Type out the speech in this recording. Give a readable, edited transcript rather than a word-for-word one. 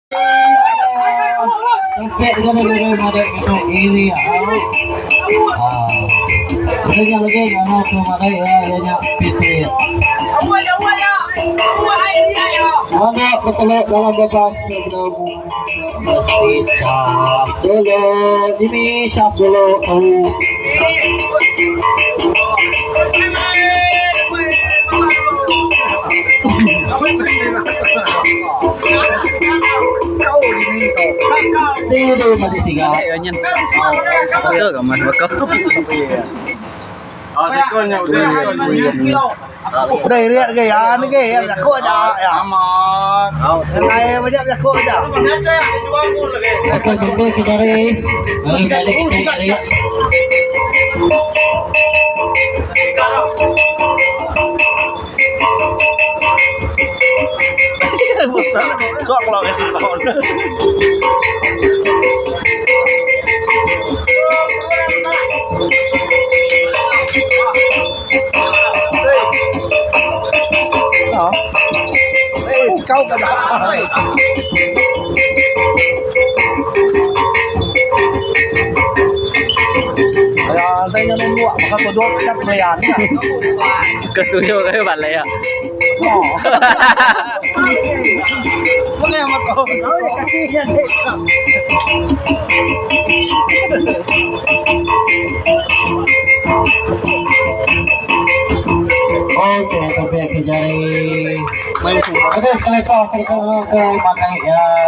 Topik ga dulu madai ke tu iri au. Udah nya lagi nganu tu madai iya iya nya pitit. Manuk beteluk dalam babas sebedau mesti cas dulu. Jimmy cas dulu tu. Steady madi siga. Udah iriat ke ya ni ke ya bejaku aja ya. Ai banyak bejaku aja. Aku jumpa ke jari. Lalu balik ke jari. Suak kalau kasi tahun. Eh, kau kada. Ya, saya nunggu masa tujuh kat pelayan. Ketujuh kayu balai ya. Oh. Mana yang mata? Okey, tapi ke jari. Ada selekor ke ke mana ya.